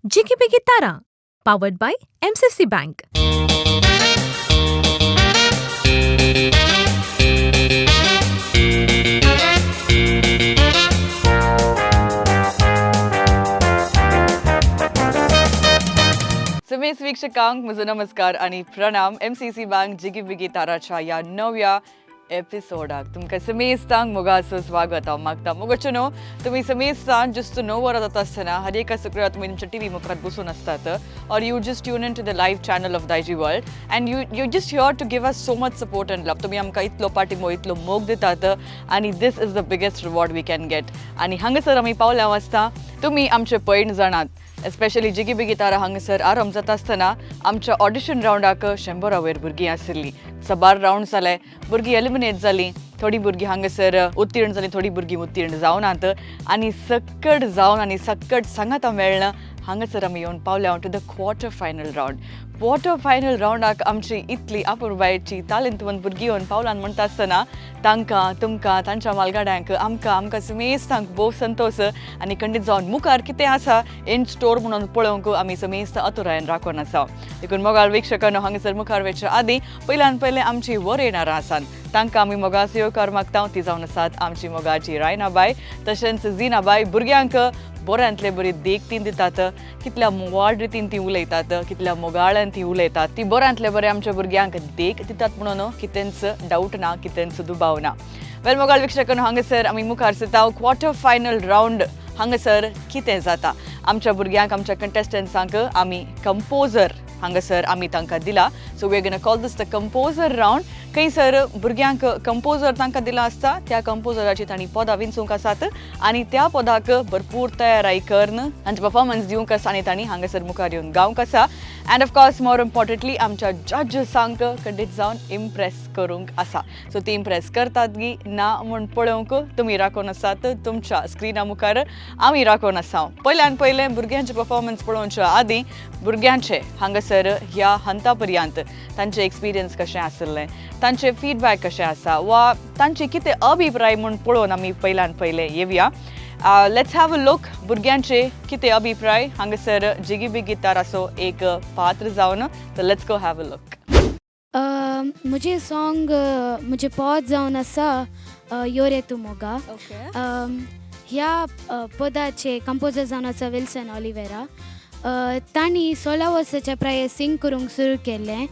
Jigibigi Tara, powered by MCC Bank. Samesh वीक्षकांक म्हजो नमस्कार आनी प्रणाम. एमसीसी बँक जिगी बिगी ताराच्या ह्या नव्या एपिसोडाक तुमकां समेस्तांक मोगाचो स्वागत हांव मागता. मोगाचो न्हू, तुमी समेस्तान जस्ट णव वरां जाता आसतना हर एका शुक्रार तुमी तुमच्या टीव्ही मुखार बसून आसतात or you just tune in to the live channel of Daijiworld and you just here to give us so much support and love. तुमी आमकां इतलो पाठिंबो, इतलो मोग दितात आनी this is the biggest reward we can get. आनी हांगासर आमी पावल्या आसता, तुमी आमचे पयण जाणात, एस्पेशली जिगी बिगी तारा हांगासर आरंभ जाता आसतना आमच्या ऑडिशन रावंडाक 100 वयर भुरगीं आशिल्लीं. साबार रावंड जाले, भुरगीं एलिमिनेट जालीं, थोडीं भुरगीं हांगासर उत्तीर्ण जालीं, थोडीं भुरगीं उत्तीर्ण जावनात आनी सक्कड जावन आनी सक्कड सांगाता मेळना हांगासर आमी येवन पावल्या to the quarter final round. Quarter final रावंडाक आमची इतली अपुरबायेची तालेंतवंत भुरगीं येवन पावलान म्हणटा आसतना तांकां, तुमकां, तांच्या मालगाड्यांक, आमकां आमकां समेस्तांक भोव संतोश आनी खंडीत जावन मुखार कितें आसा इन स्टोर म्हणून पळोवंक आमी समेस्त अतुरायेन राखून आसा. देखून मोगाळ वीक्षकांनो, हांगासर मुखार वचच्या आदीं पयल्यान पयलें आमची वर येणारां आसात, तांकां आमी मोगाचो येवकार मागता. ती जावन आसात आमची मोगाची रायनाबाय तशेंच झिनाबाय. भुरग्यांक बऱ्यांतले बरी देख ती दितात. कितल्या मोवाळ रितीन ती उलयतात, कितल्या मोगाळ्यान ती उलयतात. ती बऱ्यांतले बरे आमच्या भुरग्यांक देख दितात म्हणून कितेंच डावट ना, कितेंच दुबाव ना. वेल, मोगाळ वीक्षकांनो, हांगासर आमी मुखार सरता. क्वॉर्टर फायनल रावंड हांगासर कितें जाता, आमच्या भुरग्यांक, आमच्या कंटेस्टंट्सांक आमी कंपोजर हांगासर आमी तांकां दिला. So we gonna call this the composer round. खंयसर भुरग्यांक कंपोजर तांकां दिला आसता, त्या कंपोजराची तांणी पदां विंचूंक आसात आनी त्या पदाक भरपूर तयारी करून तांचे परफॉर्मन्स दिवंक आसा आनी तांणी हांगासर मुखार येवन गावंक आसा and of course more importantly आमच्या जजसांक खंडीत जावन इम्प्रेस करूंक आसा. सो ती इम्प्रेस करतात गी ना म्हूण पळोवंक तुमी राखून आसात तुमच्या स्क्रिना मुखार, आमी राखून आसा. पयल्यान पयलें भुरग्यांचे परफॉर्मन्स पळोवच्या आदीं भुरग्यांचे हांगासर ह्या हंता पर्यंत तांचे एक्सपिरियन्स कशें आशिल्लें, तांचे फिडबॅक कशें आसा वा तांचे कितें अभिप्राय म्हूण पळोवन आमी पयल्यान पयलें येवया. Let's have a look भुरग्यांचे कितें अभिप्राय हांगासर जिगी बिगी ताराचो एक पात्र जावन. तर let's go have a look. म्हजें सॉंग, म्हजें पद जावन आसा यो रे तूं मोगा. ह्या पदाचे कंपोजर जावन आसा विल्सन ऑलिवेरा. तांणी 16 वर्साच्या प्रायेर सिंग करूंक सुरू केलें.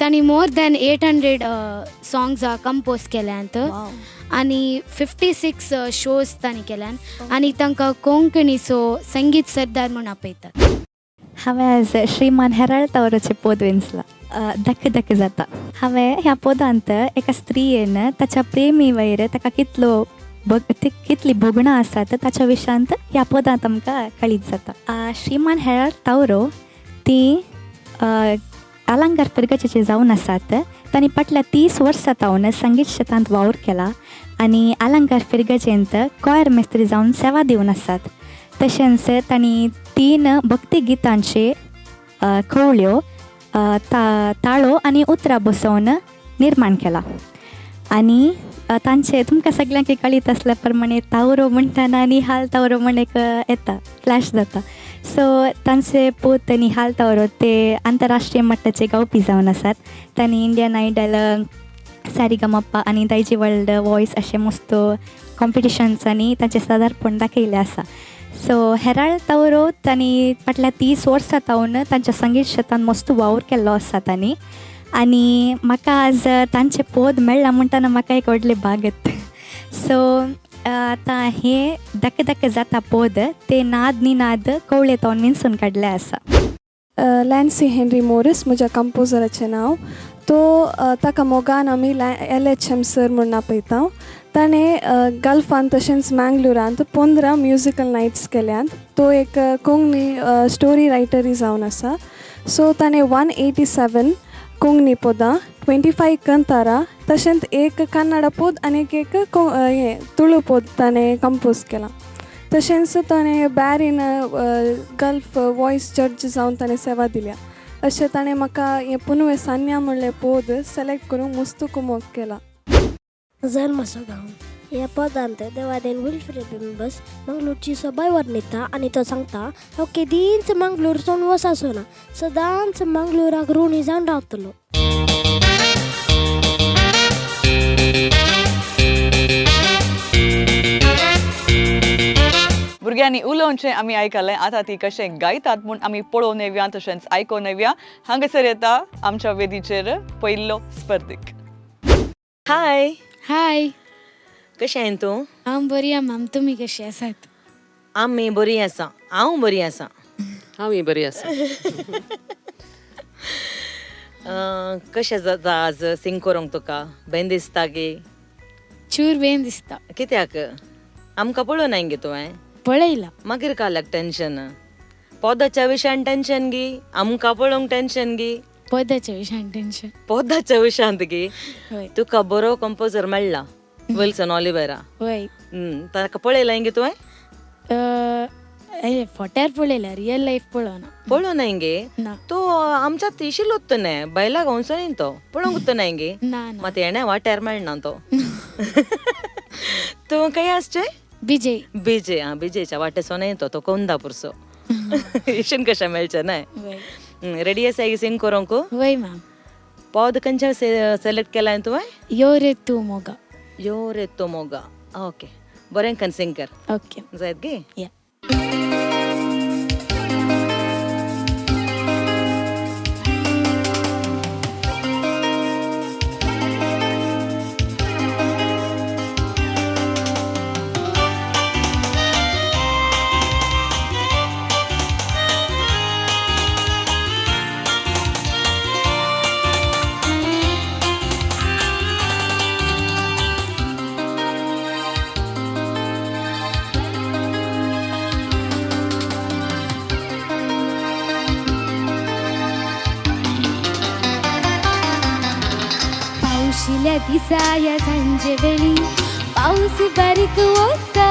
तांणी मोर दॅन 800 सॉंग्सां कंपोज केल्यांत आनी 56 शोज तांणी केल्यान आनी तांकां कोंकणीचो संगीत सरदार म्हूण आपयतात. हांवें आज श्रीमान हेराल्ड तावरोचें पद विंचलां, धक्क धक्क जाता. हांवें ह्या पदांत एका स्त्रियेन ताच्या प्रेमी वयर ताका कितलो कितली भोगणां आसात ताच्या विशयांत ह्या पदांत आमकां कळीत जाता. श्रीमान हेराल्ड तावरो ती आलांकार फिरगजेचे जावन आसात. तांणी फाटल्या 30 वर्सां तावन संगीत क्षेत्रांत वावर केला आनी आलंकार फिरगजेंत कॉयर मेस्त्री जावन सेवा दिवन आसात. तशेंच तांणी तीन भक्ती गितांचे कवळ्यो, ताळो आनी उतरां बसोवन निर्माण केला आनी तांचे तुमकां सगल्यांक कळीत आसल्या प्रमाणे तावरो म्हणटना निहाल तावरो म्हण एक येता, फ्लॅश जाता. सो तांचे पूत निहाल तावरो ते आंतरराष्ट्रीय मट्टाचे गावपी जावन आसात. तांणी इंडियन आयडल, सारेगमपा आनी दायजी वर्ल्ड वॉयस अशें मस्त कॉम्पिटिशन्सांनी तांचें सादारपण दाखयलें आसा. सो हेराल्ड तावरो तांणी फाटल्या 30 वर्सां तावन तांच्या संगीत क्षेत्रांत मस्त वावर केल्लो आसा तांणी आनी म्हाका आज तांचें पद मेळ्ळां म्हणटना म्हाका एक व्हडलें भागत. सो आतां हें धक्क धक्क जाता पद ते नाद निनाद कवळे तावन विंचून काडलें आसा. लॅन्सी हेनरी मोरिस म्हज्या कंपोजराचें नांव. तो ताका मोगान आमी एल.एच.एम सर म्हूण आपयता. ताणें गल्फान तशेंच मँगलोरांत 15 म्युजिकल नायट्स केल्यात. तो एक कोंकणी स्टोरी रायटरूय जावन आसा. सो ताणें 187 कोंकणी पदां, 25 कंतारां, तशेंच एक कन्नडा पद आनी एक हें तुळू पद ताणें कंपोज केलां. तशेंच ताणें बॅरीन गल्फ वॉयस जज जावन ताणें सेवा दिल्या. अशें ताणें म्हाका हें पुनवे सान्या म्हणलें पद सिलेक्ट करूंक मस्त कुमोक केला. जल्म असो गांव. ह्या पदांत देवादेन विल्फ्रेड बिंबस मंगलोरची सोबाय वर्णिता आनी तो सांगता हांव केदींच मंगलोर सोडून वचाचो ना, सदांच मंगलोराक ऋणी जावन रावतलो. भुरग्यांनी उलोवचें आमी आयकलें, आतां ती कशें गायतात म्हूण आमी पळोवन येवया तशेंच आयकोन येवया. हांगासर येता आमच्या वेदीचेर पयलो स्पर्धीक. हाय. हाय. कशें आहाय तूं? हांव बरी आहा मॅम, तुमी कशी आसात? आमी बरी आसा. हांव बरी आसा. हांवूय बरी आसा. कशें जाता आज सिंग करूंक तुका? बेन दिसता गे? चूर बेन दिसता. कित्याक आमकां पळोवनाय गे तुवें? पळयला. मागीर कालाक टेन्शन? पोदाच्या विशयान टेन्शन गी, आमकां पळोवंक टेन्शन गी? पदाच्या विशयान टेन्शन. पोदाच्या विशयांत गी? हय. तुका बरो कंपोजर मेळ्ळा, विल्सन ऑलिवेरा. हय. ताका पळयलां गे तुवें? फोट्यार पळयला, रियल लायफ पळोवना. पळोवनाय गे? ना. तो आमच्या तिशिलोत न्हय, बैला गांवचो न्ही तो, पळोवंक न्हय गे? ना ना. मात हेणें वाट्यार मेळना तो. तूं खंय आसचें? विजय. बिजे. आं, बिजेच्या वाटेचो न्हय तो, तो कोंदापूरचो. इशेन कशें मेळचें न्हय? वय. रेडी आसाय गे सिंग करूंक? वय मॅम. पद खंयचें सिलेक्ट केलां तुवें? यो रे तूं मोगा. यो रे तो मोगा. ओके, बरें कन सिंग कर. ओके. जायत गे? या. पावशिल्या दिसा ह्या सांजे वेळी पावस बारीक वता,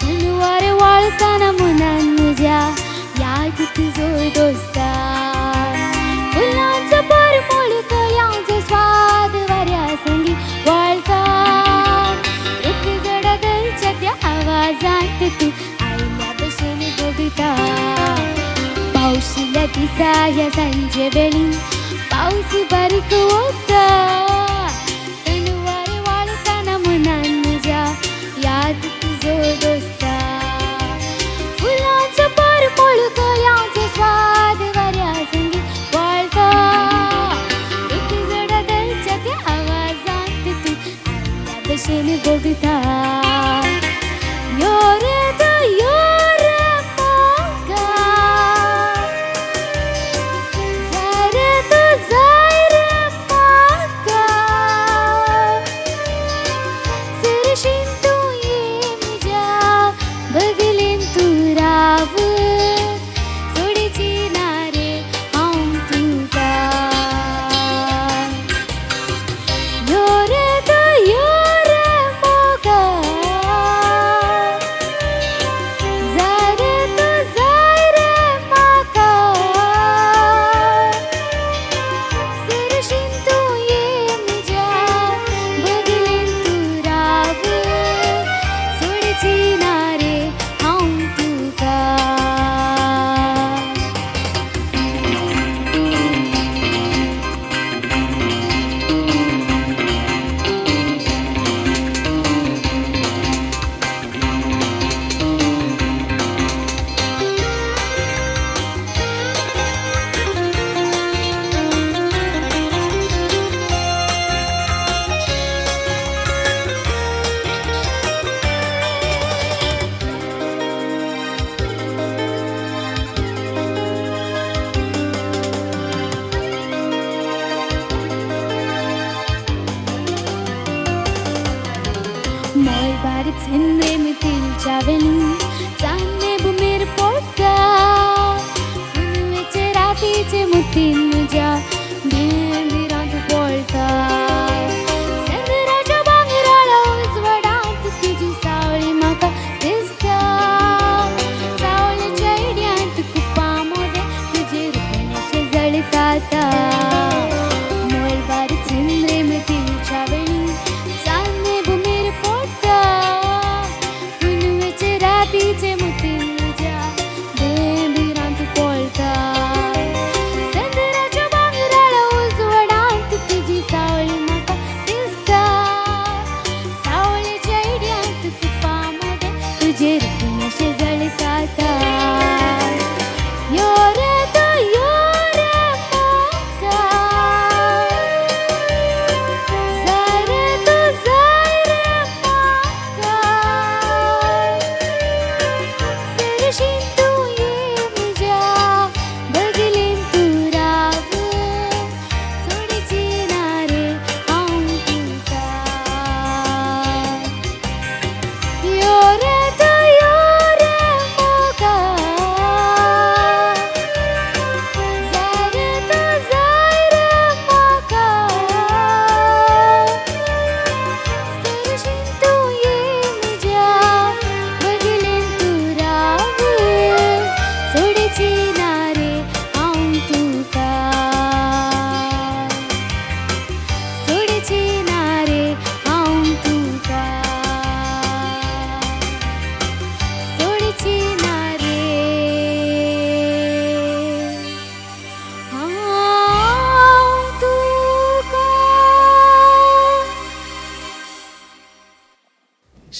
थंड वारें व्हाळतना मनान म्हज्या याद तुजो दोस्ता. फुलांचो परमळ कळयांचो स्वाद वाऱ्या संगी व्हाळटा, एक गडगडच्या त्या आवाजांत तूं आयल्या भशेन भोगता. पावशिल्या दिसा ह्या सांजे वेळी पावस बारीक वता, थंड वारें व्हाळतना मनान म्हज्या याद तुजो दोस्ता. फुलांचो परमळ कळयांचो स्वाद वाऱ्या संगी व्हाळटा, एक गडगडच्या त्या आवाजांत तूं आयल्या भशेन भोगता. यो रे तूं यो रे मोगा, जाय रे तूं जाय रे म्हाका, सरशीन तूं ये म्हज्या बगलेन तूं राव, सोडची ना रे हांव तुका. यो रे तूं यो रे मोगा, जाय रे तूं जाय रे म्हाका, सरशीन तूं ये म्हज्या बगलेन तूं राव, सोडची ना रे हांव तुका. मळबार झेंद्रे मितिलच्या वेली चान्ने भुमेर पडटा, पुनवेचे रातीचे मुतीन म्हज्या भेंदिरांत पळटा. चंद्राच्या भांगराळ्या उजवाडांत तुजी सावळी म्हाका दिसता, सावळेच्या इड्यांत कुपां मोदें तुजें रुपणेशें जळटा. मळबार झेंद्रे मितिलच्या वेली चान्ने भुमेर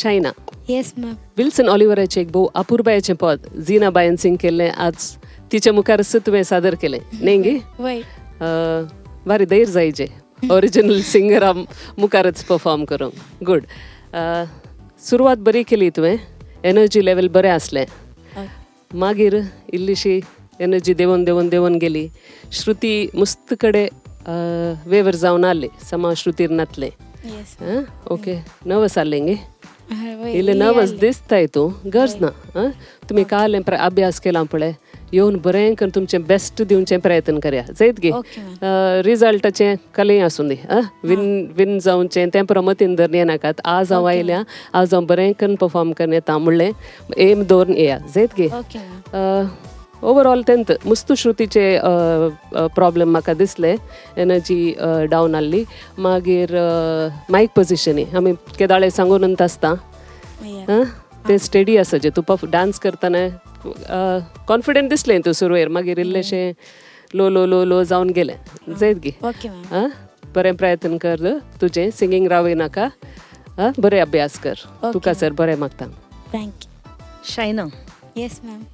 शायना. Yes ma'am. Wilson ऑलिवराचें एक भोव अपुरबायेचें पद झिना बायन सिंग केल्लें, आज तिच्या मुखारच तुवें सादर केलें न्ही गे? वय. बारी धैर्य जायचे ओरिजिनल सिंगरा मुखारच परफॉर्म करूंक. गुड, सुरवात बरी केली तुवें, एनर्जी लेवल बरें आसलें. मागीर इल्लीशी एनर्जी देंवोन देंवोन देंवोन गेली. श्रुती मुस्त कडेन वेवर जावन आसली, समा श्रुतीर नातलें. येस. ओके, नर्वस आसलें गे? वय. इल्लें नर्वस दिसताय तूं, गरज ना. आं, तुमी काल अभ्यास केला पळय, येवन बरें करून तुमचें बेस्ट दिवचें प्रयत्न करया जायत गे? Okay ma'am. रिजल्टाचें कलें आसूं दी, आं, विन विन जावचें तें पुरो मतीन धरून येनाकात. आज हांव आयल्या, आज हांव बरें करून परफॉर्म करून येता म्हणलें एम दवरून येया जायत गे? Okay ma'am. Overall tenth मुस्तू श्रुतीचे प्रॉब्लम म्हाका दिसले, एनर्जी डावन आहली. मागीर मायक पोजिशनी आमी केदाळे सांगून आसता, तें स्टेडी आसा जे तूं डांस करतना कॉन्फिडंट दिसलें तूं सुरवेर, मागीर इल्लेशें लो लो लो लो जावन गेलें जायत गे? Okay ma'am. आं, बरें प्रयत्न कर तुजें सिंगींग रावय नाका, आं, बरें अभ्यास कर. तुका सर बरें मागता. Thank you. Shaina. Yes ma'am.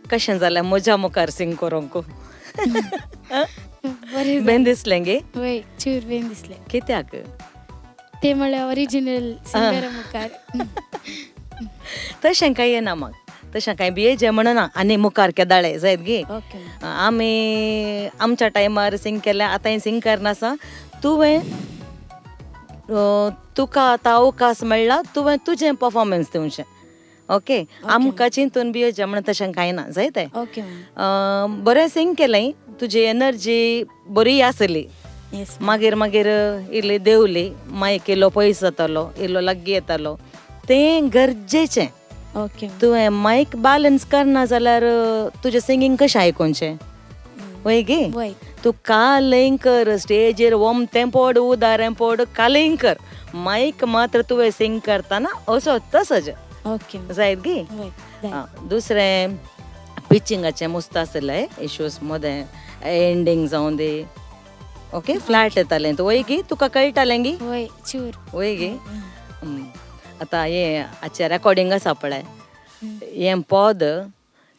कशें जालें म्हज्या मुखार सिंग करूंक? बरें. बेन दिसलें गे? वय, चूर बेन दिसलें. कित्याक? ते म्हळ्यार ओरिजिनल सिंगरा मुखार. तशें कांय येना म्हाका, तशें कांय भियेचें म्हणना आनी मुखार केदाळे जायत गे? Okay ma'am. आमी आमच्या टायमार सिंग केलें, आतांय सिंग करनासा. तुवें तुका आतां अवकाश मेळ्ळा, तुवें तुजें पफॉर्मन्स दिवचें. ओके, आमकां चिंतून भियेचें म्हणून तशें कांय ना जायत? Okay ma'am. बरें सिंग केलें, तुजी एनर्जी बरी आसली. येस. मागीर मागीर इल्ली देंवली, मायक इल्लो पयस जातालो, इल्लो लागीं येतालो, तें गरजेचें. Okay ma'am. तुवें मायक बॅलन्स करना जाल्यार तुजें सिंगींग कशें आयकोचें, वय गे? वय. तूं कालय कर, स्टेजीर ओमतें पोड उदारें पोड, कालय कर, मायक मात्र तुवें सिंग करतना असो तसोच. Okay ma'am. जायत गे? वय. दुसरें पिचिंगाचें मुस्त आसलें इश्यूज मदें, एंडींग जावं दी. ओके, फ्लॅट येतालें तूं, वय गी? तुका कळटालें गी? वय, चूर. वय गे. आतां हें आजचें रेकॉर्डिंग आसा पळय, हें पद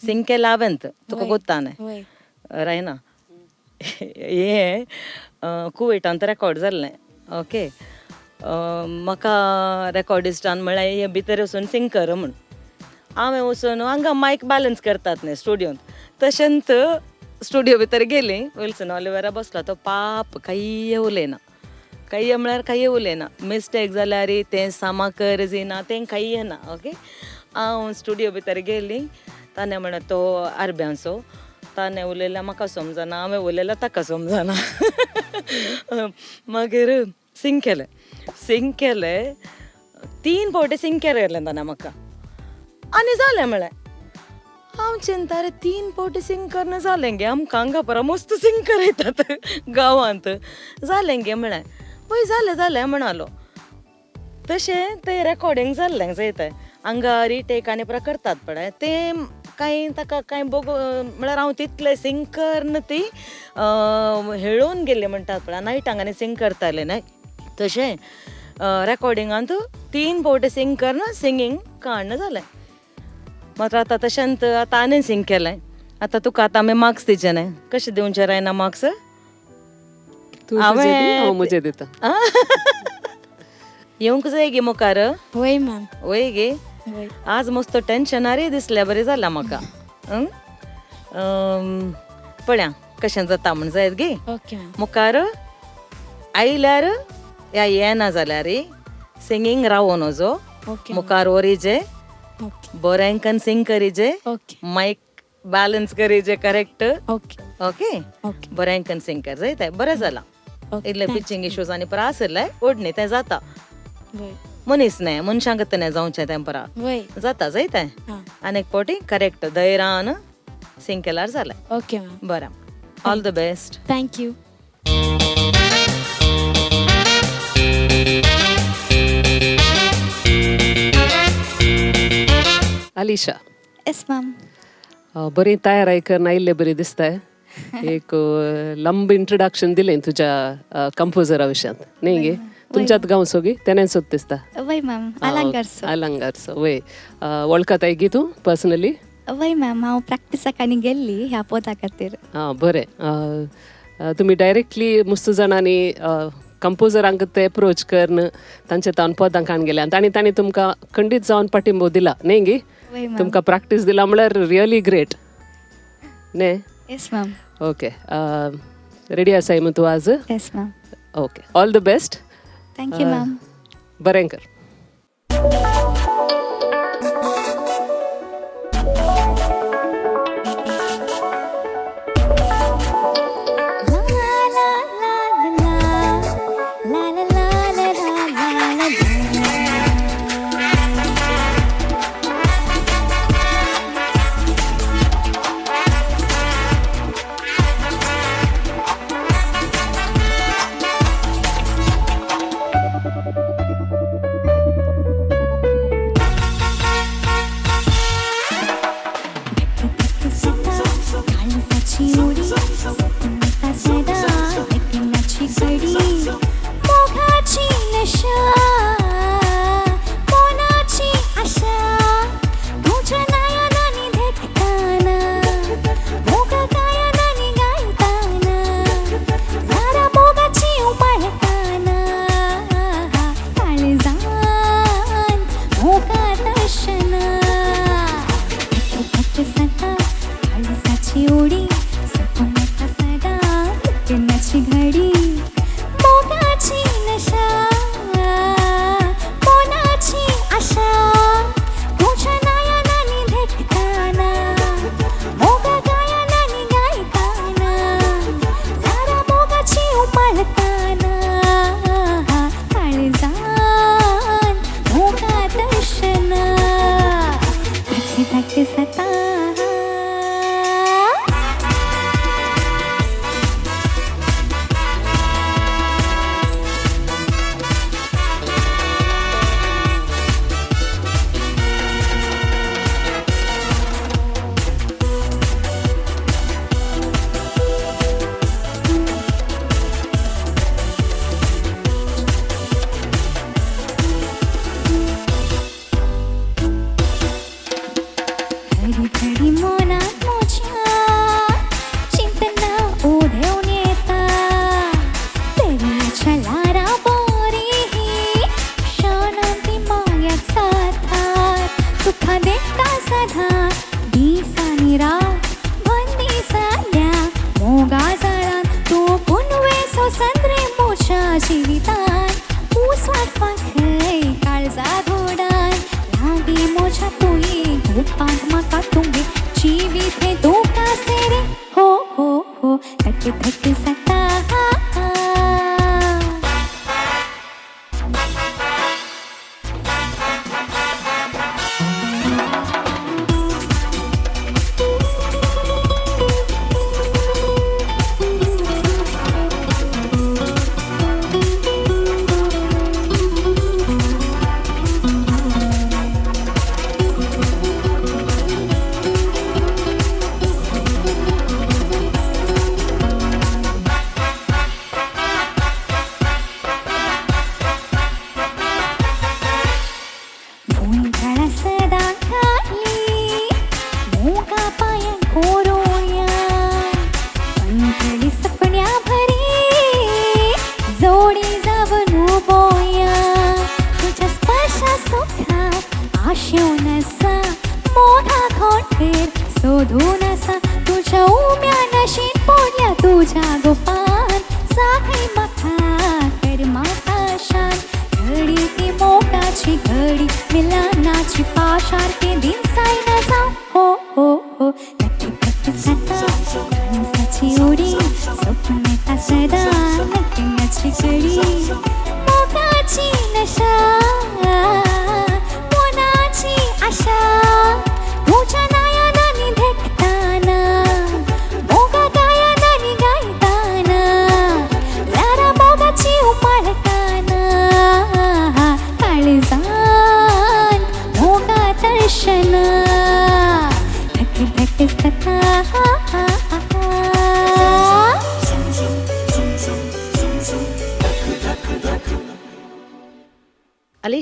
सिंग केलां हांवें, तुका गोत्ता न्हय? वय. रायना, हें कुवेटांत रेकॉर्ड जाल्लें. ओके, म्हाका रेकॉर्डिस्टान म्हळ्यार हें भितर वचून सिंग कर म्हूण. हांवें वचून हांगा मायक बॅलन्स करतात न्ही स्टुडियोंत, तशेंच स्टुडियो भितर गेली. विल्सन ऑलिवेरा बसलो, तो पाप कांय उलयना, कांय म्हळ्यार कांय उलयना. मिस्टेक जाल्यार तें सामा कर जिना, तें कांय येना. ओके, हांव स्टुडियो भितर गेली, ताणें म्हणलें, तो अरब्यांचो, ताणें उलयल्यार म्हाका समजना, हांवें उलयल्यार ताका समजना. मागीर सिंग केलें, सिंग केलें, 3 फावटी सिंग केलें ताणें म्हाका, आनी जालें म्हळें. हांव चिंता रे, 3 फावटी सिंग करून जालें गे, आमकां हांगा परा मस्त सिंग करयतात गांवांत, जालें गे म्हळें. वय जालें जालें म्हणालो. तशें तें रेकॉर्डिंग जाल्लें जायत, हांगा रिटेक आनी परा करतात पळय, तें कांय ताका कांय बोग म्हळ्यार हांव तितलें सिंग करन ती हेळोवन गेल्ली म्हणटात पळय, नायटांक आनी सिंग करतालें न्हय, तशें रेकॉर्डिंगांत 3 फावटी सिंग करन सिंगींग काडन जालें. मात्र आतां तशेंच आतां आनी सिंग केलें, आतां तुका आतां आमी मार्क्स दिवचे न्हय, कशें दिवचें रायना मार्क्स? तूं तुजे दी, हांव म्हजे दिता. येवंक जाय गे मुखार? वय मॅम. वय गे? वय. आज मस्त टेन्शनारय दिसलें, बरें जालां म्हाका. पळया कशें जाता म्हण जायत गे? Okay ma'am. मुखार आयल्यार या येना जाल्यार सिंगींग रावोन वचो. ओके. मुखार वरीजे, ओके. बरें कन सिंग करीजे, ओके. मायक बॅलन्स करीजे करेक्ट. ओके. Okay, okay. बरें कन सिंग कर जायत, बरें जालां. इल्लें पिचिंग इश्यूज आनी परा आसलें ओडणी तें जाता, मनीस न्हय मनशांक न्हय जावचें तें परा वय जाता जायत. आनी एक फावटी करेक्ट धैर्यान सिंग केल्यार जालें. Okay ma'am. बरें, all the best. Thank you. Alisha. Yes ma'am. बरी तयार करून आयिल्ले बरी दिसताय. एक लंब इंट्रोडक्शन दिलें तुज्या कंपोजरा विशयांत न्ही गे? तुमच्यात गांवचो गी तेनेच दिसता. वय मॅम, अलंकारचो. अलंगारचो वय. वळखताय गी तूं पर्सनली? वय मॅम, हांव प्रॅक्टिसाक आनी गेल्ली ह्या पदा खातीर. आं बरें. तुमी डायरेक्टली मुस्त जाणांनी कंपोजरांक ते एप्रोच करून तांचे तावन पदां काण गेले आनी तांणी तुमकां खंडीत जावन पाठिंबो दिला न्ही गी? वय मॅम. तुमकां प्रॅक्टीस दिला म्हळ्यार रियली ग्रेट न्ही? Yes ma'am. Okay, ready आसाय मग तूं आज? Yes ma'am. Okay, all the best. Thank you ma'am. बरें कर. धक धक सता.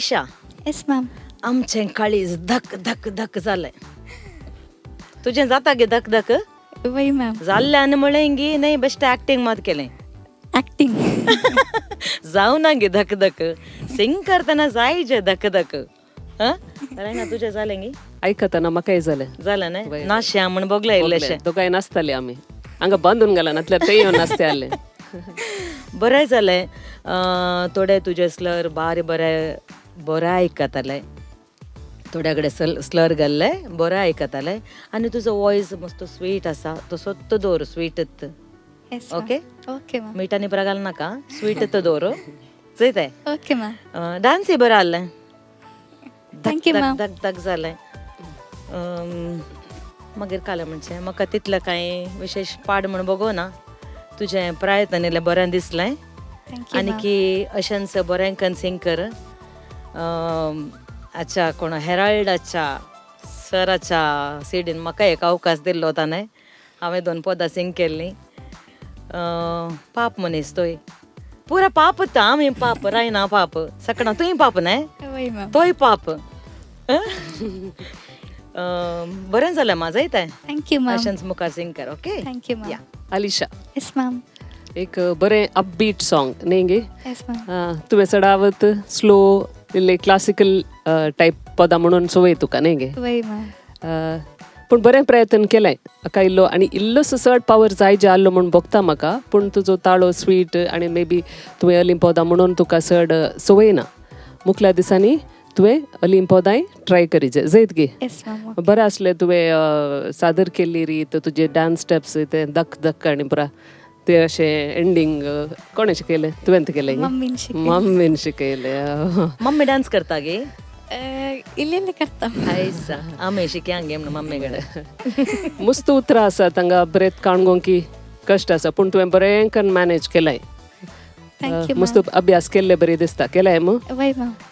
अलिशा. Yes ma'am. आमचें काळीज धक धक धक जालें. तुजें जाता गे धक धक? वय मॅम. जाल्लें आनी म्हळें गी न्हय, बेश्टें एक्टींग मात केलें. एक्टींग. जावं ना गे धक धक, सिंग करतना जाय जे धक धक. ना तुजें जालें गी? आयकतना म्हाकाय जालें. जालें न्हय? नाशें म्हण बोगलें इल्लेशें. दोगांय नाचतालीं आमी. हांगा बांदून घाला नातल्यार ते येवन नाचते आसले. बरें जालें. थोडे तुजे स्लर बारी बरें बरें आयकताले, थोड्या कडेन स्लर घाल्ले बरें आयकताले. आनी तुजो वॉयस मस्त स्वीट आसा, तसोच तो दवर स्वीटच. Okay okay ma'am. मीठ आनी पुरा घालनाका, स्वीट दवर. चोयताय. Okay ma'am. डांसूय बरो आहलें. Thank you ma'am. धक धक जालें. मागीर कालें म्हणचें म्हाका तितलें कांय विशेश पाड म्हण बगोना. तुजें प्रयत्न इल्लें बरें दिसलें. आनी की अशेंच बरें कन सिंग कर. अच्छा कोण हेराल्डाच्या सराच्या सिडीन म्हाका एक अवकाश दिल्लो ताणें. हांवें 2 पदां सिंग केल्लीं. पाप मनीस तोय पुरा पाप. आमी पाप रायना पाप सकणा तुंय पाप न्हय, तोय पाप. बरें जालें मा जायतें. Thank you ma'am. अशेंच मुखार सिंग कर. Okay thank you ma'am. Alisha. Yes ma'am. एक बरें अपबीट सॉंग न्ही गे? Yes ma'am. तुवें चडावत स्लो इल्ले क्लासिकल टायप पदां म्हणून संवय तुका न्ही गे? वय मॅम. पूण बरें प्रयत्न केलें म्हाका. इल्लो आनी इल्लोसो चड पावर जाय जे आहलो म्हूण भोगता म्हाका. पूण तुजो ताळो स्वीट आनी मे बी तुवें अलीं पदां म्हणून तुका चड संवय ना. मुखल्या दिसांनी तुवें अलीं पदांय ट्राय करी जैत गे. बरें आसलें तुवें सादर केल्ली रीत, तुजे डांस स्टेप्स ते धक धक आनी पुरा ते अशें एंडींग. कोणें शिकयलें? तुवें केलें? मम्मीन शिकयलें. मम्मी डांस करता गे? इल्लें इल्लें करता. आयसा आमी शिकया गे म्हणून मम्मी कडेन. मस्त उतरां आसा तांकां, बरें काणगोंकी कश्ट आसा, पूण तुवें बरें करून मॅनेज केलाय. मस्त अभ्यास केल्ले बरी दिसता. केलाय मग?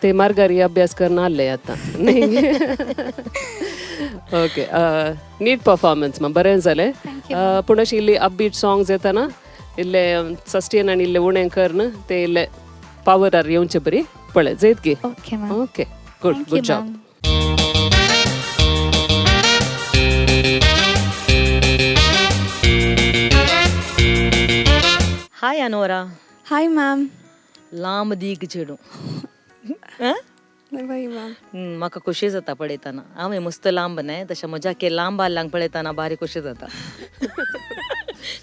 ते मार्गारी अभ्यास करून आसले आतां न्ही? ओके, नीट परफॉर्मन्स मा बरें जालें. पूण अशी इल्ली अपबीट सॉंग्स येतना इल्ले सस्टेन आनी इल्ले उणें करून ते इल्ले पावरार येवचे बरी पळय जैत गे. Okay, good good job. Hi Anora. Hi ma'am. लांब दीग चेडूं. मॅम म्हाका खुशी जाता पळयतना. हांवें मस्त लांब न्हय, तशें म्हज्या के लांब आहल्यांक पळयतना बारी खुशी जाता.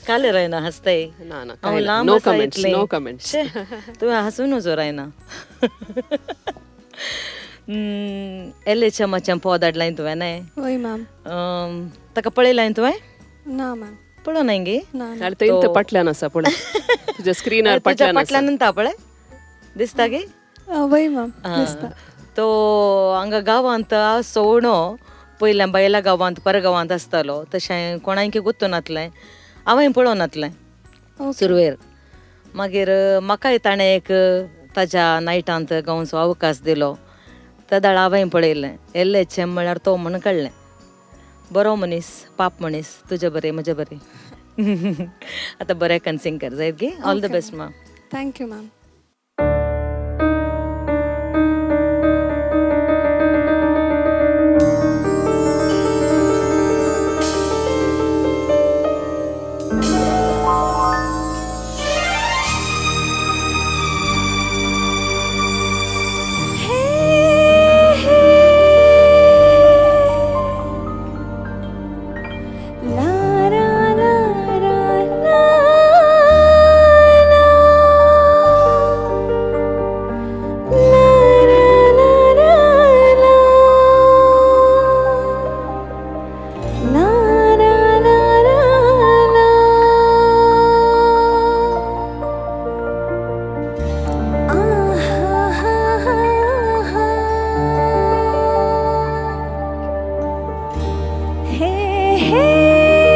कालें रायना हांसताय? ना ना, हांव लांब नो आसा कमेंट्स, इतलें. No comments. तुवें हांसून नजो रायना. एल एच एमाचें पद हाडलां तुवें न्हय? वय मॅम. ताका पळयलां तुवें? ना मॅम. पळोवं न्हय गे? ना. आनी थंय पाटल्यान आसा पळय, तुज्या स्क्रिनार तुज्या पाटल्यान आसा. पाटल्यान ता पळय दिसता गे? वय मॅम दिसता. तो हांगा गांवांत सवणो पयल्या बायला गांवांत परगांवांत आसतालो, तशें कोणायकी गुत्तो नातलें, हांवें पळोवं नातलें सुरवेर. मागीर म्हाकाय ताणें एक ताज्या नायटांत गांवचो अवकाश दिलो. तेदाळ हांवें पळयलें एल एच एम म्हळ्यार तो म्हूण कळ्ळें. बरो मनीस, पाप मनीस, तुजे बरें म्हजे बरें. आतां बरें कन्सिंग कर जायत गे. ऑल the best मा. Thank you ma'am. Hey, hey.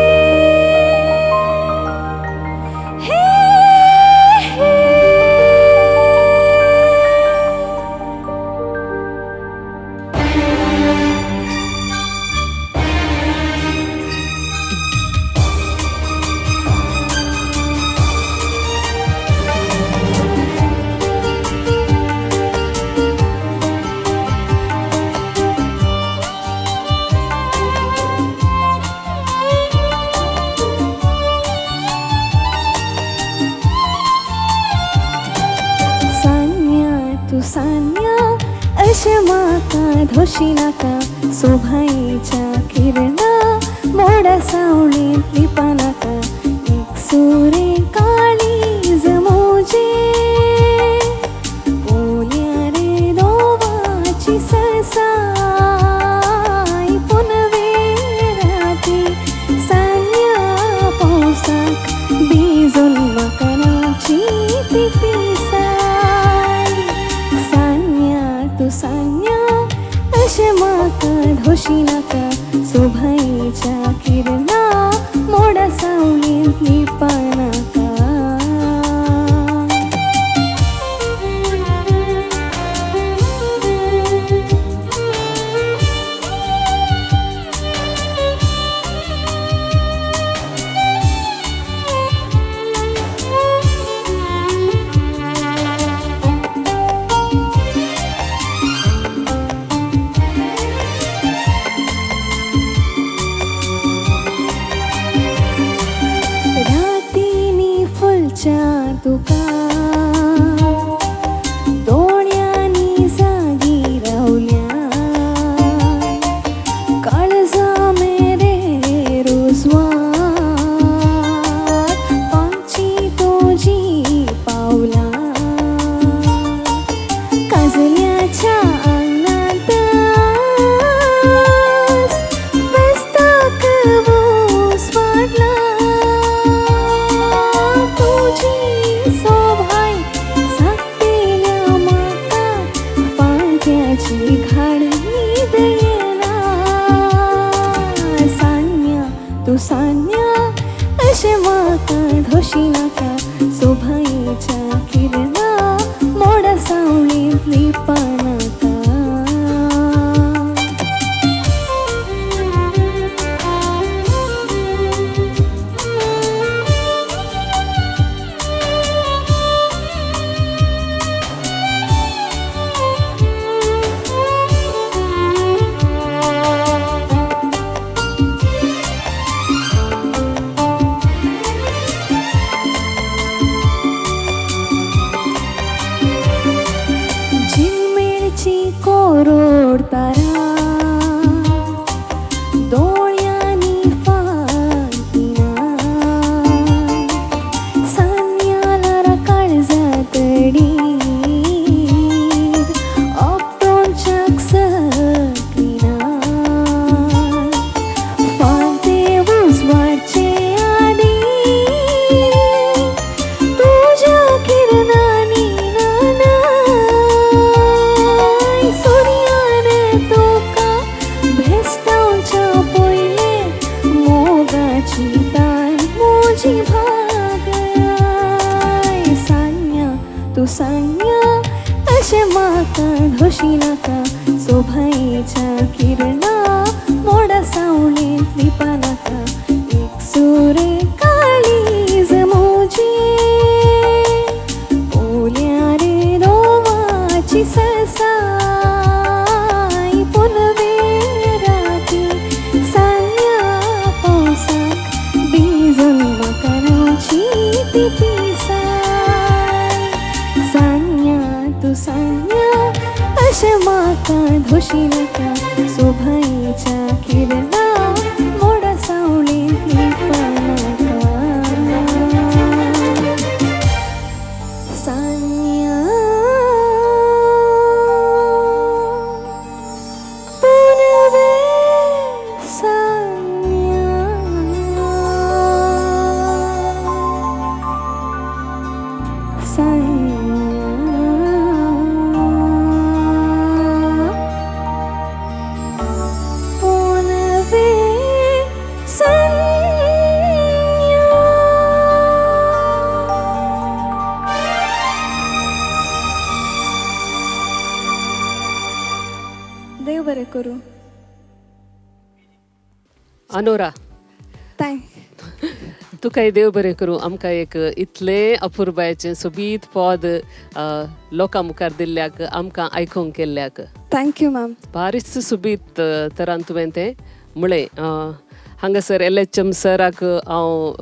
धोशी नाका सोभाईच्या किरणा मोडा सावळींत लिपा नाका एक सुरे काळीज मोजे पोल्या रे दोवाची सरसाय पुनवे राती सान्या पावसाक भिजून म्हाका रावची ती पिसाय सान्या तूं सान्या अशें म्हाका धोशी नाका सोभाईच्या किरणा मोडा सावळींत लिपा नाका. रातीनी फुलच्या तुका दोळ्यांनी जागी रावल्या काळजा मेरे रुजवात पांची तुजी पावलां काजल्याच्या आंगणांत फेस्ताक वोस वाडला तुजी सोभाय सांगतेल्या म्हाका फांत्याची घाड न्हीद येना सान्या तूं सान्या अशें म्हाका धोशी नाका सोभाईच्या किरणा मोडा सावळींत लिपा नाका. झिलमिळची कोरोड तारा दोळ्यांनी फांतिना सान्यालारा काळजात तडीर आपटोनच्याक सकलिना फांते उजवाडचे आदी तुज्या किरणांनी नानाय सुर्यान तुका भेस्टावच्या पयले मोगाची तान म्हजी भागाय सान्या तूं सान्या अशें म्हाका धोशी नाका सोभाईच्या किरणा मोडा सावळींत लिपा नाका एक सुरे काळीज मोजे पोल्या रे रोवाची सरसाय पुनवे राती सान्या पावसाक भिजून म्हाका रावची ती पिसाय सान्या तूं सान्या अशें म्हाका धोशी नाका सोभाईच्या किरणा मोडा सावळींत लिपा नाका सान्या पुनवे सान्या सान्या पुनवे सान्या. देव बरें करूं. अनोरा, thank तुकाय देव बरें करूं. आमकां एक इतलें अपुरबायेचें सोबीत पद लोकां मुखार दिल्ल्याक, आमकां आयकूंक केल्ल्याक. Thank you ma'am. बारीच सोबीत तरान तुवें तें म्हळें. हांगासर एल.एच.एम. सराक हांव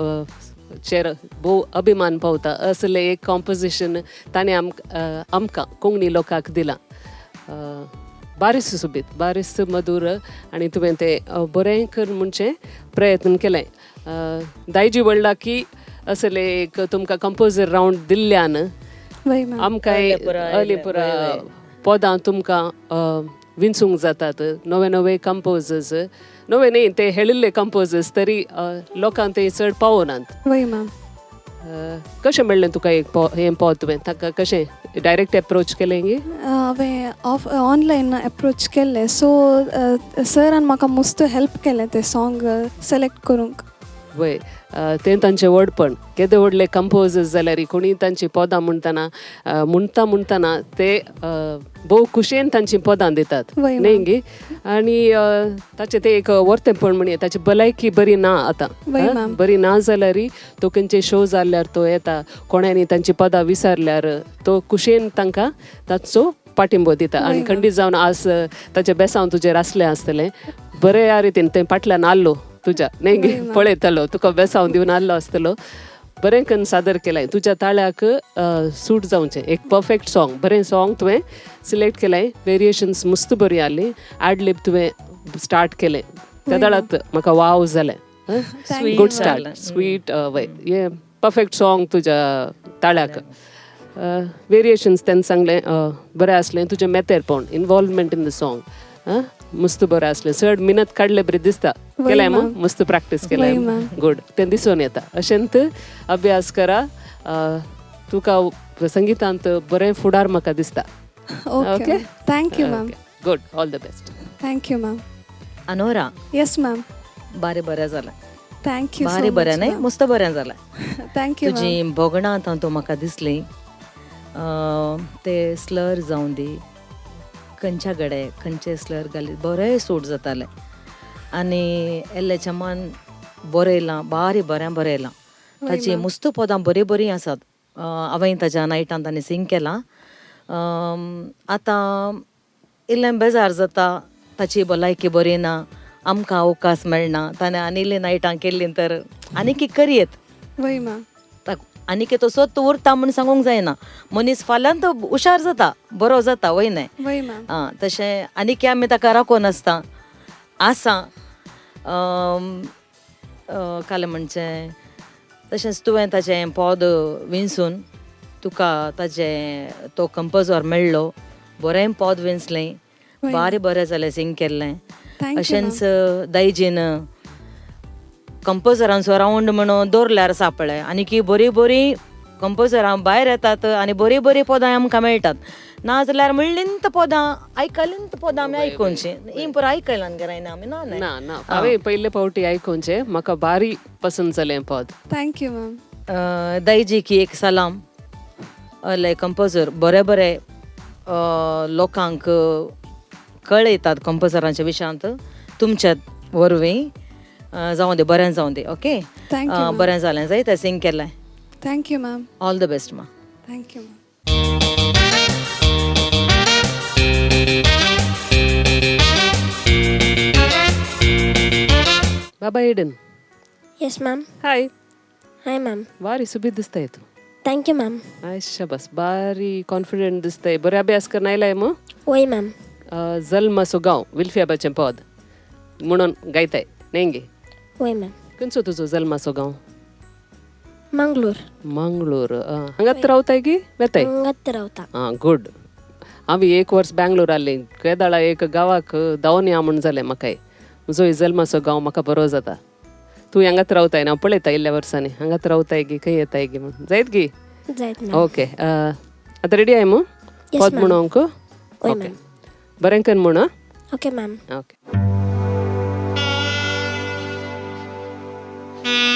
चेर भोव अभिमान पावता. असलें एक कॉम्पोजिशन ताणें आमकां कोंकणी लोकांक दिलां. बारीस सुबीत बारीस मधूर आनी तुवें तें बरें कर म्हणचें प्रयत्न केलें. दायजी व्हडला की असले एक तुमकां कंपोजर रावंड दिल्ल्यान आमकां अलिपुरा पदां तुमकां विंचूंक जातात. नवे नवे कंपोजर्स, नवे न्ही ते हेळिल्ले कंपोजर्स तरी लोकांक ते चड पावनात. कशें मेळ्ळें तुका एक हें पद तुवें ताका कशें डायरेक्ट एप्रोच केलें गी? हांवें ऑनलायन एप्रोच केल्लें. सो सरान म्हाका मस्त हेल्प केलें तें सॉंग सिलेक्ट करूंक. वय तें तांचें व्हडपण. केदे व्हडले कंपोजर्स जाल्यार कोणी तांची पदां म्हणटना म्हणटा म्हणटना ते भोव खुशयेन तांची पदां दितात न्ही गी. आनी ताचें तें एक वर्तेपण म्हणये, ताची भलायकी बरी ना आतां, बरी ना जाल्यार तो खंयचे शो जाल्यार तो येता, कोणांनी तांची पदां विसरल्यार तो खुशयेन तांकां ताचो पाठिंबो दिता. आनी खंडीत जावन आज ताचें बेसांव तुजेर आसलें आसतलें बरे ह्या रितीन तें फाटल्यान आसलो तुज्या न्ही गे, पळयतलो तुका बेसांव दिवन आसलो आसतलो. बरें करून सादर केलें, तुज्या ताळ्याक सूट जावचें एक परफेक्ट सॉंग, बरें सॉंग तुवें सिलेक्ट केलें. वेरिएशन्स मस्त बरी आसली, ऍडलिब तुवें स्टार्ट केलें त्या दळात म्हाका वाव जालें. गुड स्टार्ट, स्वीट वय हें परफेक्ट सॉंग तुज्या ताळ्याक. वेरिएशन्स तेन्ना सांगलें बरें आसलें. तुजें मेतेरपण, इनवॉल्वमेंट इन the song मस्त बरें आसलें. चड मिनत काडले बरें दिसता केलें मग, मस्त प्रॅक्टीस केलें, गुड, तें दिसून येता. अशेंत अभ्यास करा, तुका संगितांत बरें फुडार म्हाका दिसता. Okay, thank you ma'am. Good, all the best. Thank you ma'am. Anora. Yes ma'am. बारे बरें जालें. Thank you. बारे बरें न्ही, मस्त बरें जालें. Thank you. तुजी भोगणां आतां तूं म्हाका दिसली, ते स्लर जावं दी, खंयच्या गडे खंयचे स्लर घाली बरें सूट जातालें. आनी एल एच एमान बरयलां, बारी बरें बरयलां. ताची मस्त पदां बरीं बरीं आसात. हांवें ताज्या नायटान ताणें सिंग केलां. आतां इल्लें बेजार जाता, ताची भलायकी बरी ना, आमकां अवकाश मेळना. ताणें आनी इल्लीं नायटां केल्लीं तर आनीक करयेत. आनीक तसोच उरता म्हूण सांगूंक जायना. मनीस फाल्यां तो हुशार जाता, बरो जाता, वय न्हय? आं, तशें आनीक आमी ताका राखून आसता आसा. काल म्हणचें तशेंच तुवें ताचें पद विंचून तुका ताचें तो कंपोजर मेळ्ळो, बरें पद विंचलें, बारी बरें जालें सिंग केल्लें. अशेंच दायजीन कंपोजरांचो रावंड म्हणून दवरल्यार आसा पळय, आनी की बरीं बरीं कंपोजरां भायर येतात आनी बरीं बरीं पदां आमकां मेळटात. ना जाल्यार म्हणलींत पदां आयकलींत पदां आमी आयकोनची ही पुरो आयकलां गे आमी. ना ना ना, हांवें पयले फावटी आयकोनचें, म्हाका बारी पसंद जालें पद. Thank you ma'am. दायजी की एक सलाम. अले कंपोजर बरे बरे लोकांक कळयतात कंपोजरांच्या विशयांत तुमच्या वरवीं. जावं दे, बरें जावं दे. ओके, बरें जालें जाय तें सिंग केलें. Thank you ma'am. All the best मा. Thank you ma'am. Baba Eden. Yes ma'am. Hi. Hi ma'am. बारी सुबीत दिसताय तूं. Thank you ma'am. शाबास, बारी कॉन्फिडंट दिसताय. बरें अभ्यास करून आयलाय मग? वय मॅम. जल्माचो गांव विल्फियाबाचें पद म्हणून गायताय न्ही गे? वय मॅम. खंयचो तुजो जल्माचो गांव? मंगलोर. मंगलोर. हांगात रावताय की वेताय? हांगात रावता. आं, गुड. हांव एक वर्स बँगलोर आसलें, केदाळा एक गांवाक धांवन या म्हूण जालें म्हाकाय. म्हजो जल्माचो गांव म्हाका बरो जाता. तूं हांगात रावताय ना, पळयता इल्ल्या वर्सांनी हांगात रावताय गी खंय येताय गी म्हूण. जायत गी? जायत. ओके, आतां रेडी I मू पद म्हणूंक? ओके, बरें कर म्हूण. Okay ma'am. Okay. Thank you.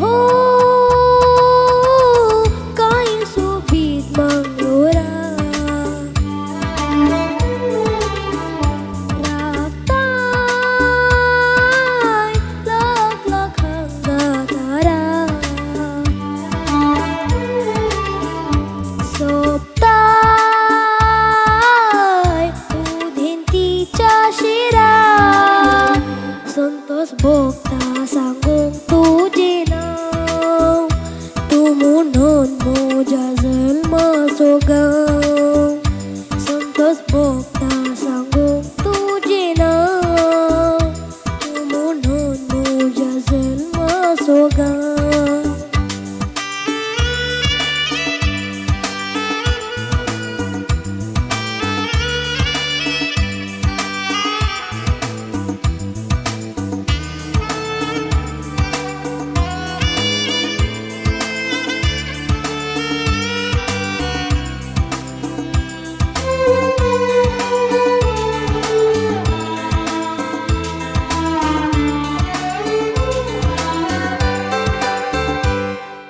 हो कांय सोबीत मंगलोरा राखताय लाख लाख हांगा तारा सोबताय उदेंतीच्या शिरा संतोष भोगता सांगूंक तुजें नांव तूं म्हणून म्हज्या जल्माचो गांव संतोष भोगता सांगूंक तुजें नांव तूं म्हणून म्हज्या जल्माचो गांव.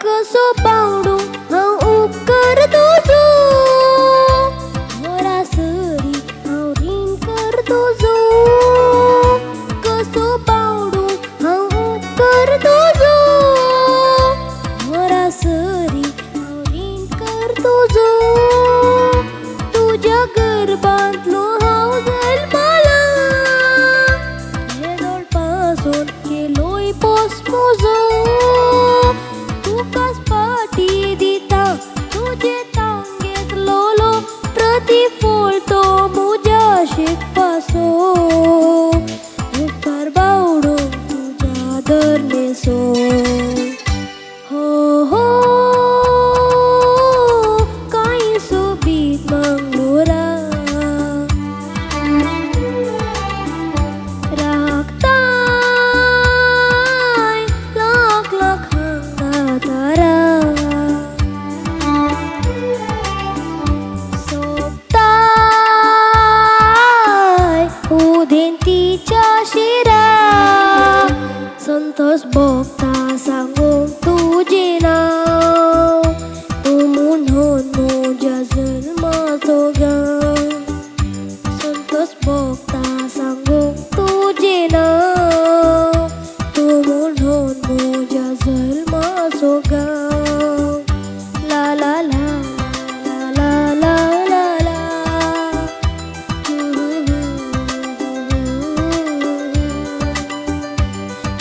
कसो पावडू हांव उपकर तुजो घरा सरी हांव रीण कर तुजो कसो पावडू हांव उपकर तुजो घरा सरी हांव रीण कर तुजो तुज्या गर्भांतलो हांव जल्मला येदोळ पासून केलोय पोस म्हजो तुकाच पाटी दिता तुजे तांगेतलोलो प्रतिफळ तो म्हज्या शिकपाचो मुखार बावडूंक तुज्या धरणेचो. हो हो कांय सोबीत मंगलोरा राखताय लाख लाख हांगा तारा सोबताय उदेंतीच्या शिरा संतोष भोगता सांगूंक तुजें नांव तूं म्हणून म्हज्या जल्माचो गांव संतोष भोगता सांगूंक तुजें नांव तूं म्हणून म्हज्या जल्माचो गांव. ला ला ला ला ला ला ला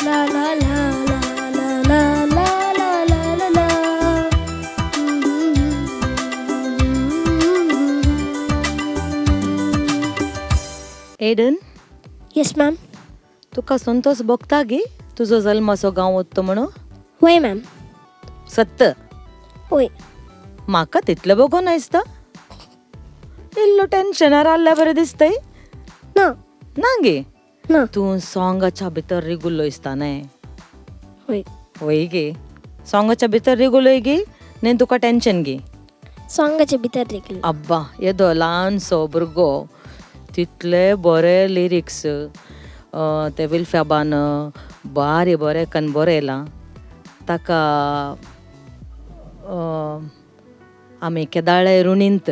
ला ला ला ला ला ला ला ला ला ला. एडन. Yes ma'am. तुका संतोष भोगता गे तुजो जल्माचो गांव वत्तो म्हणून? वय मॅम. सत्त? वय. म्हाका तितलें भोगोन दिसता, इल्लो टेन्शनार आहल्या बरें दिसतय. ना. ना गे? ना. तूं सोंगाच्या भितर रिगुल्लो दिसता न्हय? वय. वय गे, सोंगाच्या भितर रिगुलोय गे न्ही, तुका टेन्शन गे? सोंगाच्या भितर रिगलो. अब्बा, येदो ल्हानसो भुरगो तितले बरे लिरिक्स ते विल्फ्याबान बारी बरें कन बरयलां. ताका आमी केदाळे ऋणींत,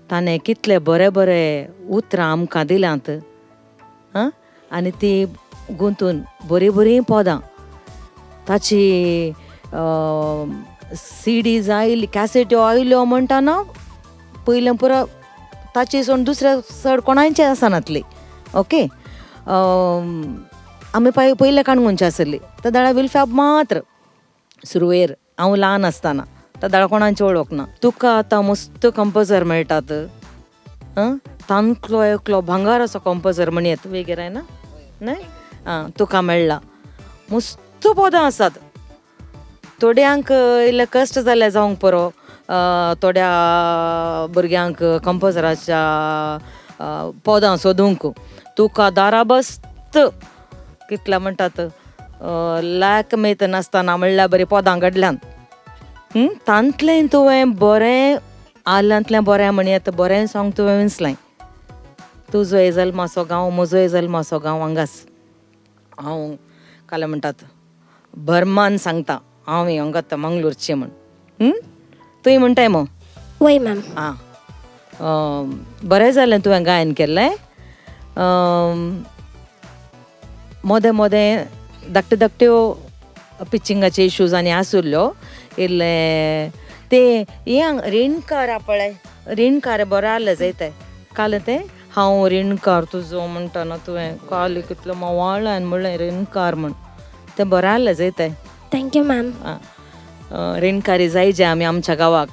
ताणें कितले बरे बरे उतरां आमकां दिल्यांत आं, आनी ती गुंतून बरीं बरीं पदां ताची सीडीज आयली, कॅसेट्यो आयल्यो म्हणटा ना, पयलें पुरो ताची सोडून दुसऱ्या चड कोणायचे आसनातली. ओके, आमी पयले काणकोणचे आसली तेदळा विल्फ्याब मात्र सुरवेर हांव ल्हान आसतना तेदळा कोणाची वळख ना. तुका आतां मस्त कंपोजर मेळटात आं, तांतलो एकलो भांगार असो कंपोजर म्हणयेत वेगेर ना न्हय आं, तुका मेळ्ळा. मस्त पदां आसात, थोड्यांक इल्ले कश्ट जाले जावंक पुरो, थोड्या भुरग्यांक कंपोजराच्या पदां सोदूंक. तुका दाराबस्त कितल्या म्हणटात लायक मेत नासतना म्हणल्यार बरीं पदां घडल्यान तांतलें तुवें बरें आल्यांतलें बरें म्हणयेत बरें सोंग तुवें विंचलें. तुजो जल्माचो गांव म्हजोय जल्माचो गांव हांगाच. हांव काल म्हणटात भरमान सांगता हांव हांगात मंगळूरचें म्हण. तुंय म्हणटाय मो? वय मॅम. आं, बरें जालें तुवें गायन केल्लें. मोदें मोदें धाकट्यो धाकट्यो पिचिंगाचे इशूज आनी आसुल्ल्यो इल्लें ते हें रिणकार पळय, रिणकार बरो आहलें जायते काल तें हांव रिणकार तुजो म्हणटा न्हू तुवें काल कितलो मोवाळान म्हणलें रिणकार म्हण, तें बरें आहलें जायते. Thank you ma'am. आं, रिणकारी जायजे आमी आमच्या गांवाक.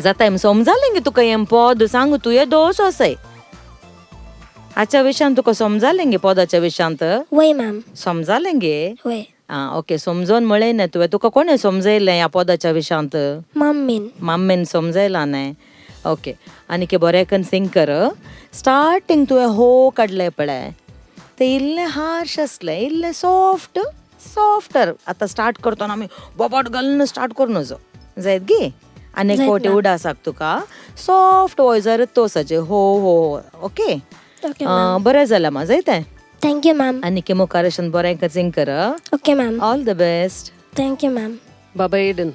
जाताय समजालें गे तुका हें पद सांग, तूं येदोसो आसाय हाच्या विशयान तुका समजालें गे पदाच्या विशयांत? वय मॅम. समजालें गे? वय. आं ओके, समजोन म्हळें ना तुवें, तुका कोणें समजयलें ह्या पदाच्या विशयांत? मम्मीन. मम्मीन समजयलां न्हय. ओके, आनीक बरें करून सिंग कर. स्टार्टींग तुवें हो काडलें पळय तें इल्लें हार्श आसलें, इल्लें सॉफ्ट सॉफ्टर. आतां स्टार्ट करतना आमी बोबाट घालून स्टार्ट करूं नजो जायत गे. आनी एक फावटी उडासाक तुका सॉफ्ट वॉयसार तोसाचें हो हो हो. ओके, बरें जालां मा जायत. Thank you ma'am. आनी मुखार अशें बरें सिंग कर. Okay ma'am. All the best. Thank you ma'am. बाबा एडन,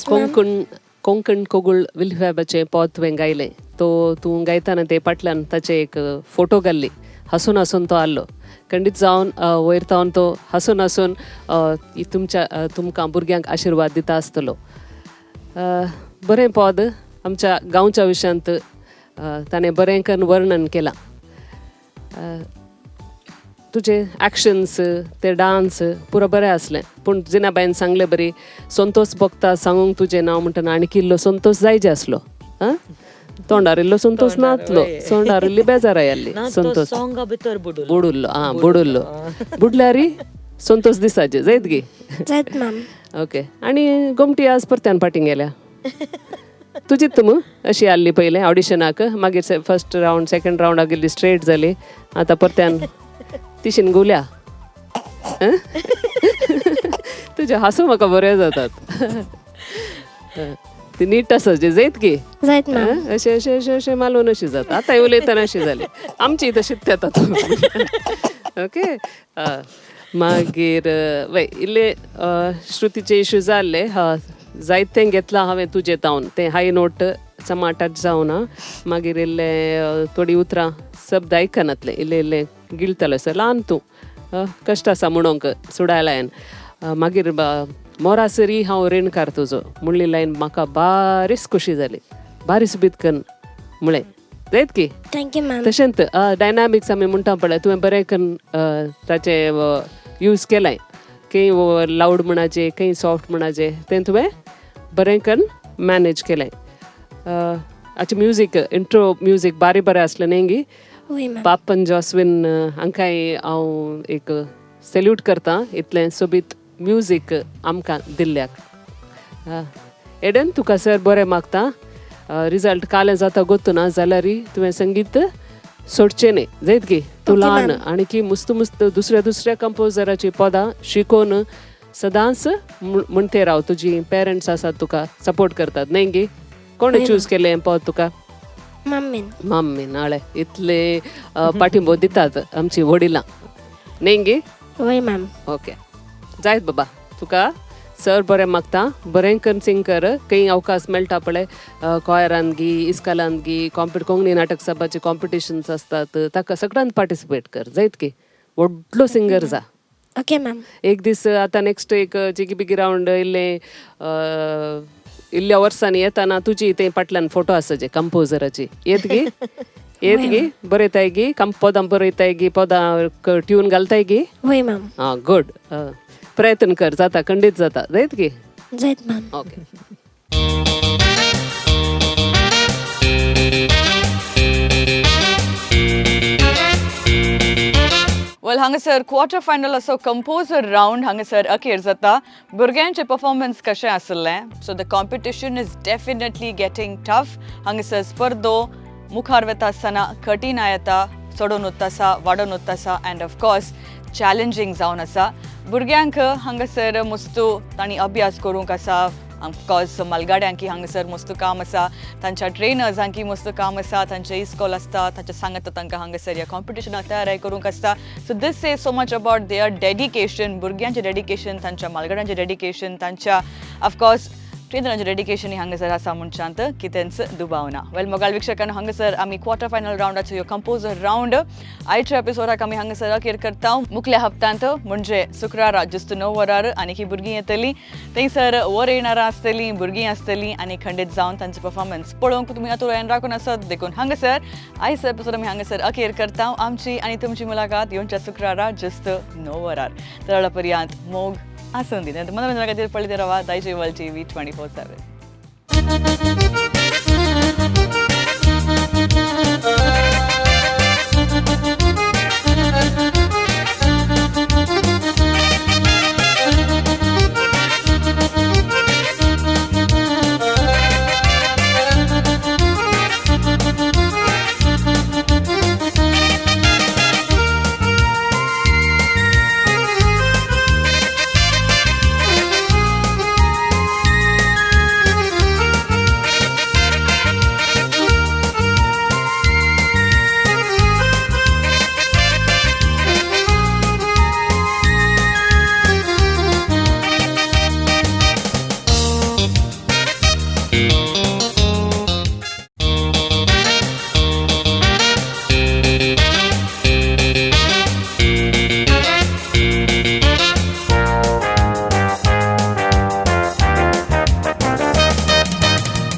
कोंकण कोंकण कोगूळ विल्फॅबाचें पद तुवें गायलें, तो तूं गायताना ते फाटल्यान ताचे एक फोटो घाल्ली, हांसून हांसून तो आहलो खंडीत जावन वयर तावन तो हांसून हांसून तुमच्या तुमकां भुरग्यांक आशिर्वाद दिता आसतलो. बरें पद आमच्या गांवच्या विशयांत ताणें बरें करून वर्णन केलां. तुजे एक्शन्स ते डांस पुरो बरें आसलें, पूण जिनाबायन सांगलें बरी संतोष भोगता सांगूंक तुजें नांव म्हणटना आनी इल्लो संतोष जायजे आसलो. आं, तोंडार इल्लो संतोष नातलो, तोंडार इल्ली बेजाराय आसली. संतोष बुडुल्लो. आं, बुडुल्लो, बुडल्यारी संतोष दिसाचे जायत गे. जायत मॅम. ओके, आनी गोमटी आज परत्यान फाटीं गेल्या तुजीत मू अशी आहली पयलें ऑडिशनाक, मागीर फर्स्ट रावंड सेकंड रावंडाक इल्ली स्ट्रेट जाली, आतां परत्यान तिशीन गुल्या. तुजे हांसू म्हाका बरें जातात. ती नीट आसा जे जायत की जायत मॅम. अशें अशें अशें अशें मालोवन अशी जाता. आतां उलयतना अशी जाली आमची तशीच येता तूं. ओके, मागीर वय इल्ले श्रुतीचे इशू जाल्ले, जायतें घेतलां हांवें तुजें तावन, तें हाय नोट समा टच जावना, मागीर इल्ले थोडीं उतरां शब्द आयकनातलें, इल्लें इल्लें गिळटलें सर ल्हान तूं कश्ट आसा म्हणोंक सुडाय लायन. मागीर मोरासरी हांव रिणकार तुजो म्हणली लायन म्हाका बारीच खोशी जाली, बारीच बीत करून म्हळें जायत की. Thank you ma'am. तशेंच डायनामिक्स आमी म्हणटा पळय, तुवें बरें करून ताचें यूज केलाय, खंय लावड म्हणाचें खंय सॉफ्ट म्हणाचें तें तुवें बरें करून मॅनेज केलें. आतां म्युजीक इंट्रो म्युजीक बारी बरें आसलें न्ही गी. वय मॅम. पापन जॉस्विन हांकांय हांव एक सॅल्यूट करता इतलें सोबीत म्युजीक आमकां दिल्ल्याक. एडन तुका सर बरें मागता, रिजल्ट कालें जाता गोत्तू ना जाल्यार तुवें संगीत सोडचें न्ही जायत गी. तूं ल्हान आनी की मुस्त मुस्त दुसऱ्या दुसऱ्या कंपोजराची पदां शिकोवन सदांच म्हणते राव. तुजी पेरंट्स आसात तुका सपोर्ट करतात न्ही गी. कोणें चूज केलें पद तुका? मम्मीन. मम्मीन. हळ्ळे इतले पाठिंबो दितात आमची वडिलां न्ही गी. वय मॅम. ओके जायत बाबा, तुका सर बरें मागता, बरें करून सिंग कर. खंय अवकाश मेळटा पळय कॉयरान गी इस्कालान गी कोंकणी नाटक सभाचे कॉम्पिटिशन्स आसतात ताका सगळ्यान पार्टिसिपेट कर जायत की, व्हडलो सिंगर जा. Okay ma'am. एक दीस आतां नेक्स्ट एक जिगी बिगी रावंड इल्लें इल्ल्या वर्सांनी येताना तुजी ते फाटल्यान फोटो आसा जे कंपोजराची येत गी, येत गी बरयताय गी, पदां बरयताय गी, पदां ट्यून घालताय गी. वय मॅम. आं गुड, प्रयत्न कर, जाता खंडीत जाता जायत की. जायत मॅम. ओके. वेल हांगासर क्वॉर्टर फायनल असो कंपोजर रावंड हांगासर अखेर जाता. भुरग्यांचें परफॉर्मन्स कशें आसलें, so the competition is definitely getting tough. हांगासर स्पर्धो मुखार वता आसतना कठीण येता, चडोवन वता आसा, वाडोवन वता आसा एंड ऑफकोर्स चॅलेंजींग जावन आसा. भुरग्यांक हांगासर मुस्तू तांणी अभ्यास करूंक आसा, ऑफकोर्स मलगाड्यांकी हांगासर मस्त काम आसा, तांच्या ट्रेनर्सांकी मस्त काम आसा, तांचे इस्कॉल आसता, तांच्या सांगता तांकां हांगासर ह्या कॉम्पिटिशनाक तयारी करूंक आसता. So this say so much about their dedication, भुरग्यांचें डेडिकेशन, तांच्या म्हालगड्यांचें डेडिकेशन, तांच्या ऑफकोर्स ट्रेनरांचें डेडिकेशन हांगासर आसा म्हणच्यांत कितेंच दुबाव ना. वेल मोगाळ वीक्षकांनो, हांगासर आमी क्वॉर्टर फायनल रावंडाचो ह्यो कंपोजर रावंड आयच्या एपिसोडाक आमी हांगासर अखेर करता. मुखल्या हप्त्यांत म्हणजे शुक्रारा जुस्त 9 वरार आनी ही भुरगीं येतलीं, थंयसर वर येणारां आसतलीं, भुरगीं आसतलीं आनी खंडीत जावन तांचे परफॉर्मन्स पळोवंक तुमी आतुरायेन राखून आसत. देखून हांगासर आयचो एपिसोड आमी हांगासर अखेर करता. आमची आनी तुमची मुलाकात येवच्या शुक्रारा जुस्त 9 वरार. तर पर्यंत मोग आसून दी. मनोरंजना खातीर पळयत रावा Daijiworld TV 24/7.